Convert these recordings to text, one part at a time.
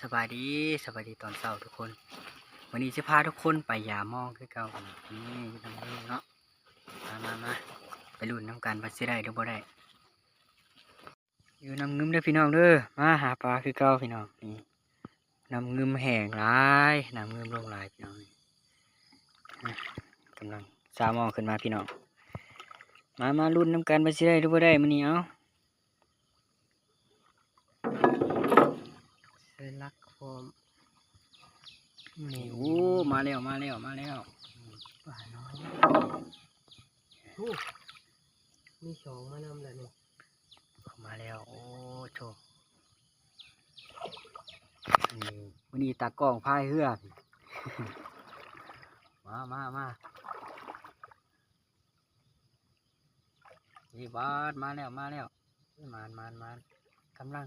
ສະບາຍດີ ສະບາຍດີຕອນເຊົ້າທຸກຄົນ. ມື້ນີ້ຊິພາທຸກຄົນໄປຢາມມອງຄືເກົ່າ. ນີ້ຢູ່ນຳເຮົາເນາະ. ມາ ມາ ມາ ໄປລຸ້ນນຳກັນວ່າຊິໄດ້ຫຼືບໍ່ໄດ້. ຢູ່ນ້ຳງື່ມເດີພີ່ນ້ອງເດີ. ມາຫາປາຄືເກົ່າພີ່ນ້ອງ. ນີ້ນ້ຳງື່ມແຫ້ງຫຼາຍ ນ້ຳງື່ມລົງຫຼາຍພີ່ນ້ອງ. ກຳລັງຊາວມອງຂຶ້ນມາພີ່ນ້ອງ. ມາ ມາລຸ້ນນຳກັນວ່າຊິໄດ້ຫຼືບໍ່ໄດ້ມື້ນີ້. ເອົາ ໃສ່ຫຼັກພ້ອມ. ນີ້ ໂອ້ ມາແລ້ວ ມາແລ້ວ ມາແລ້ວ. ປານ້ອຍ. ໂອ້ ມີສອງມານຳແລ້ວນີ້. ເຂົ້າມາແລ້ວ. ໂອ້ໂທ້ ນີ້ ມື້ນີ້ຕາກ້ອງພາຍເຮືອ. ມາ ມາ ມາ. ນີ້ບາດ ມາແລ້ວ ມາແລ້ວ. ມານ ມານ ມານ ກຳລັງ.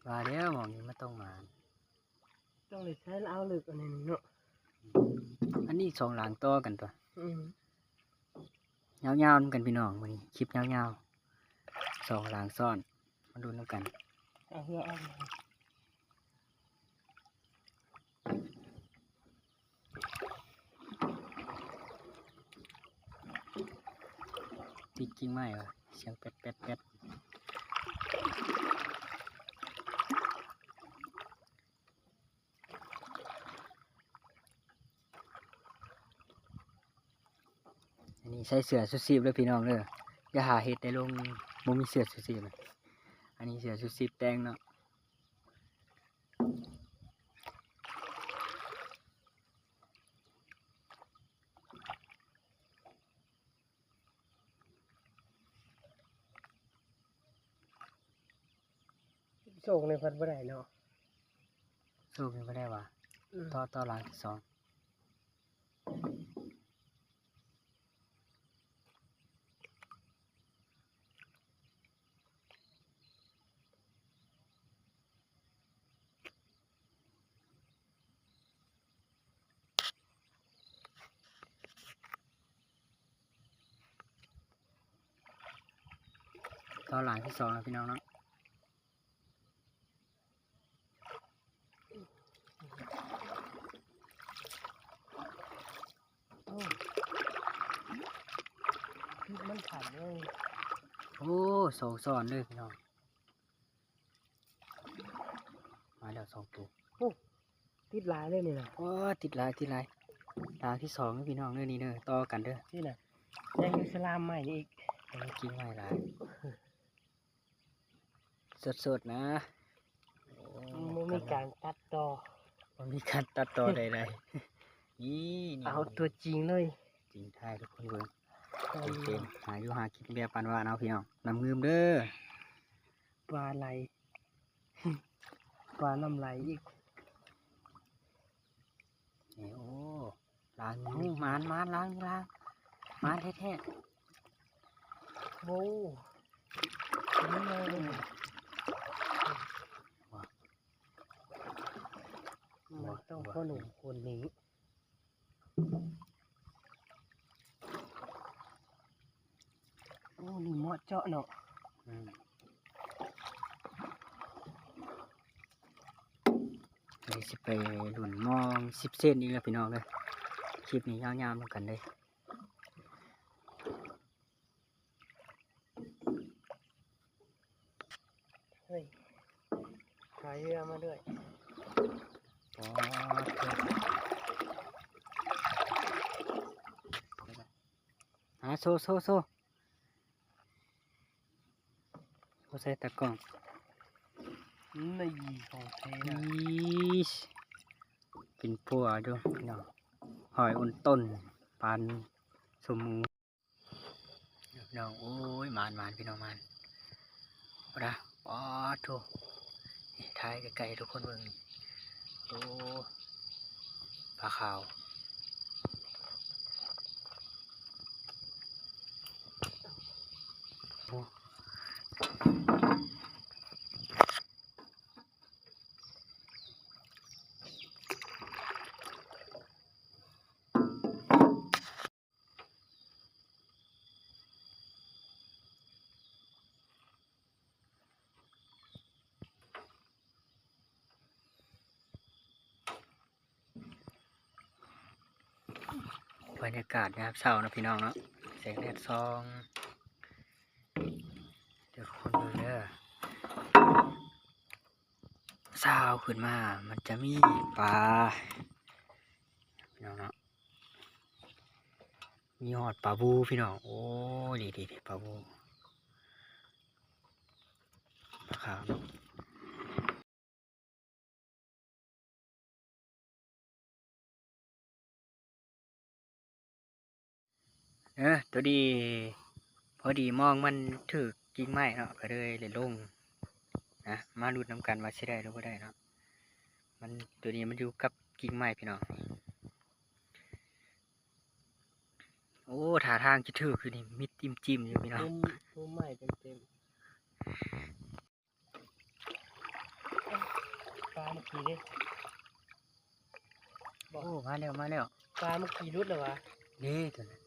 ວ່າແລ້ວໝ່ອງນີ້ມັນຕ້ອງມາ ຕ້ອງໄດ້ໃຊ້ລາວເລິກອັນນີ້ເນາະ. ອັນນີ້ສອງຫຼັງຕໍ່ກັນຕົວະ. ອືມ ຍາວໆນຳກັນພີ່ນ້ອງ. ມື້ນີ້ຄລິບຍາວໆ ສອງຫຼັງຊ້ອນ. ມາລຸ້ນນຳກັນ. ເອົາເຮືອອອກ. ຕິດກິ່ງໄມ້ຫວາ ສຽງແປັດໆໆ. ອັນນີ້ໃສ່ເສື້ອຊູຊີບເດີພີ່ນ້ອງເດີ. ຢ່າຫາເຮັດໄດ້ລົງ ບໍ່ມີເສື້ອຊູຊີບ. ອັນນີ້ເສື້ອຊູຊີບແຕ່ງເນາະ. ໂຊກນີ້ເພິ່ນບໍ່ໄດ້ເນາະ. ໂຊກນີ້ບໍ່ໄດ້ຫວາ. ອືມ ຕໍ່ ຕໍ່ຫຼັງທີສອງ. ຕໍ່ຫຼັງທີສອງແລ້ວພີ່ນ້ອງເນາະ. ໂອ້ ພິດມັນຂັນເລີຍ. ໂອ້ ສອງຊ້ອນເລີຍພີ່ນ້ອງ. ມາແລ້ວສອງໂຕ. ໂອ້ ຕິດຫຼາຍເລີຍນີ້ນະ. ໂອ້ ຕິດຫຼາຍ ຕິດຫຼາຍ. ຫຼັງທີສອງເດີພີ່ນ້ອງເດີ ນີ້ເດີ ຕໍ່ກັນເດີ. ນີ້ນະ ຍັງຢູ່ສະລາມໃໝ່ນີ້ອີກ. ເອີ ກິ່ງໄມ້ຫຼາຍ. ສົດໆນະ. ໂອ້ ບໍ່ມີການຕັດຕໍ່ ບໍ່ມີການຕັດຕໍ່ໃດໆ. ນີ້ ນີ້ ເອົາຕົວຈິງເລີຍ ຈິງຖ່າຍທຸກຄົນເບິ່ງ. ເຕັມໆ ຫາຢູ່ຫາກິນແບບບ້ານໆເອົາພີ່ນ້ອງ. ນ້ຳງື່ມເດີ ປາໄຫຼ ປານ້ຳໄຫຼອີກ. ນີ້ ໂອ້ ລາງນີ້ ໂອ້ ມານ ມານ ລາງນີ້ ລາງ ມານແທ້ໆ. ໂອ້ ມັນຕ້ອງພໍ່ໜຸ່ມຄົນນີ້. ໂອ້ ນີ້ເໝາະເຈາະເນາະ. ອືມ ດຽວຊິໄປລຸ້ນມອງສິບເຊັນອີກແລ້ວພີ່ນ້ອງເອີຍ. ຄລິບນີ້ຍາວໆນຳກັນເລີຍ. ເຮີ້ຍ ພາຍເຮືອມາດ້ວຍ. ອໍ ໂທ້ ຫາ ໂຊ ໂຊ ໂຊ ບໍ່ໃສ່ຕາກ້ອງ. ນີ້ຂອງແທ້ນະ. ອີ ເປັນປົວຢູ່ເນາະ. ຫອຍອົນຕົນ ປານສົມໝູ. ພີ່ນ້ອງ ໂອ້ຍ ມານໆ ພີ່ນ້ອງ ມານ ປາ ປາໂທ້ ນີ້ ຖ່າຍໃກ້ໆ ໃຫ້ທຸກຄົນເບິ່ງນີ້. ໂອ້ ປາຂາວ. ບັນຍາກາດຍາມເຊົ້າເນາະພີ່ນ້ອງເນາະ ແສງແດດສ່ອງ ເດີ ຄົນເບິ່ງເດີ ເຊົ້າຂຶ້ນມາມັນຈະມີປາ ພີ່ນ້ອງເນາະ ມີຮອດປາບູພີ່ນ້ອງ ໂອ້ຍ ນີ້ໆໆ ປາບູ ປາຂາວເນາະ. ເອີ ໂຕນີ້ພໍດີມອງມັນຖືກກິ່ງໄມ້ເນາະ ກໍເລີຍໄດ້ລົງນະ ມາລຸ້ນນຳກັນວ່າຊິໄດ້ຫຼືບໍ່ໄດ້ເນາະ ມັນ ໂຕນີ້ມັນຢູ່ກັບກິ່ງໄມ້ພີ່ນ້ອງ ໂອ້ ທ່າທາງຊິຖືກຢູ່ນີ້ ມິດຈິ້ມໆຢູ່ພີ່ນ້ອງ ໂອ້ ໄມ້ເຕັມໆ. ປາເມື່ອກີ້ເດ້ ໂອ້ ມາແລ້ວ ມາແລ້ວ ປາເມື່ອກີ້ຫຼຸດແລ້ວຫວາ ເດ້ ຕົວນັ້ນ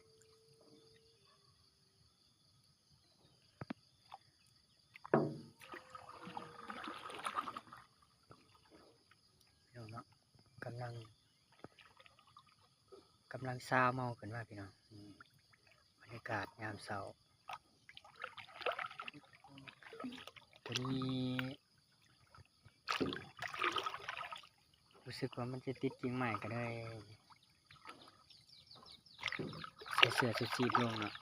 ເນາະ ກຳລັງ ກຳລັງຊາວມອງຂຶ້ນມາພີ່ນ້ອງ ນີ້ ບັນຍາກາດຍາມເຊົ້າ ໂຕນີ້ຮູ້ສຶກວ່າມັນຈະຕິດກິ່ງໄມ້ ກໍເລີຍໃສ່ເສື້ອຊູຊີບລົງເນາະ.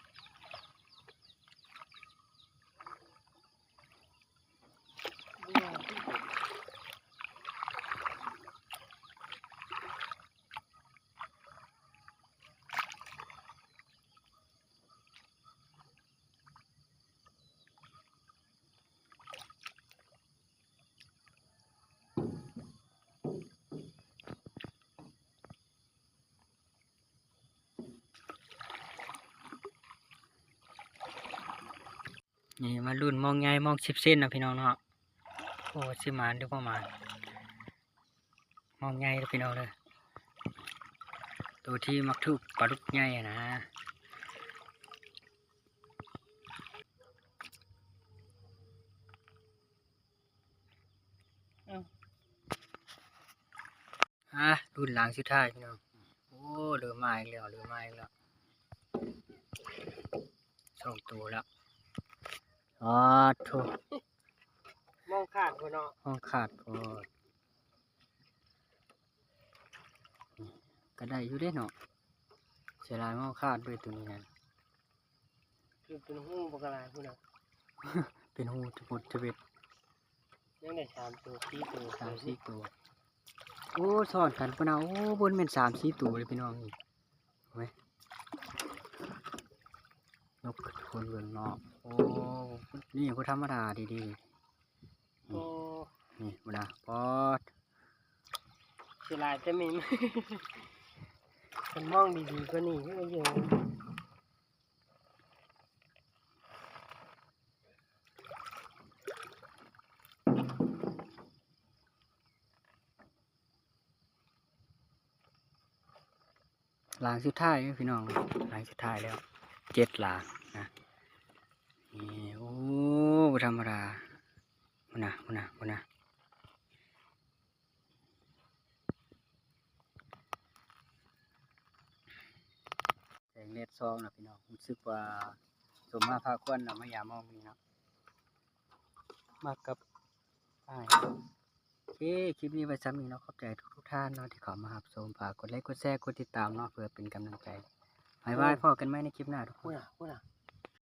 ນີ້ມາລຸ້ນມອງໃຫຍ່ ມອງສິບເຊັນເນາະພີ່ນ້ອງເນາະ ໂອ້ ຊິໝານຫຼືບໍ່ໝານ ມອງໃຫຍ່ເດີພີ່ນ້ອງເດີ ໂຕທີ່ມັກຖືກປາດຸກໃຫຍ່ຫັ້ນນະ. ອ່າ ລຸ້ນຫຼັງສຸດທ້າຍພີ່ນ້ອງ ໂອ້ ເລີ່ມມາອີກແລ້ວ ເລີ່ມມາອີກແລ້ວ ສອງໂຕແລ້ວ ອາໂທ້ ມອງຂາດພຸ້ນເນາະ ມອງຂາດໂພດ ກໍໄດ້ຢູ່ເດ້ເນາະ ເສຍດາຍມອງຂາດເບິດໂຕນີ້ນະ ຄືເປັນຮູບັກຫຼາຍພຸ້ນນະ ເປັນຮູຈະບົດຈະເບັດ ຍັງໄດ້ສາມໂຕ ສີ່ໂຕ ສາມສີ່ໂຕ ໂອ້ ຊ້ອນກັນພຸ້ນນະ ໂອ້ ບໍ່ແມ່ນສາມສີ່ໂຕເດ້ພີ່ນ້ອງນີ້ ເຫັນໄໝ ນົກທຸກຄົນເບິ່ງເນາະ ໂອ້ ນີ້ບໍ່ທຳມະດາເດ້ ນີ້ ໂອ້ ນີ້ພຸ້ນນະ ປອດ ເສຍດາຍແຕ່ມີ ຄັນມອງດີໆກວ່ານີ້ຄືຢູ່ ຫຼັງສຸດທ້າຍເດີພີ່ນ້ອງ ຫຼັງສຸດທ້າຍແລ້ວ ເຈັດຫຼັງນະ ນີ້ ໂອ້ ບໍ່ທຳມະດາ ພຸ້ນນະ ພຸ້ນນະ ພຸ້ນນະ. ແສງແດດສ່ອງນະພີ່ນ້ອງ ຮູ້ສຶກວ່າສົມມາພາຄວນເນາະ ມາຢາມມອງນີ້ເນາະ ມາກັບອ້າຍ. ໂອເຄ ຄລິບນີ້ໄວ້ສ່ຳນີ້ເນາະ ຂອບໃຈທຸກໆທ່ານເນາະທີ່ເຂົ້າມາຮັບຊົມ ຝາກກົດໄລກ໌ ກົດແຊ ກົດຕິດຕາມເນາະ ເພື່ອເປັນກຳລັງໃຈ. ບາຍບາຍ ພໍ້ກັນໃໝ່ໃນຄລິບໜ້າທຸກຄົນ. ພຸ້ນນະ ພຸ້ນນະ.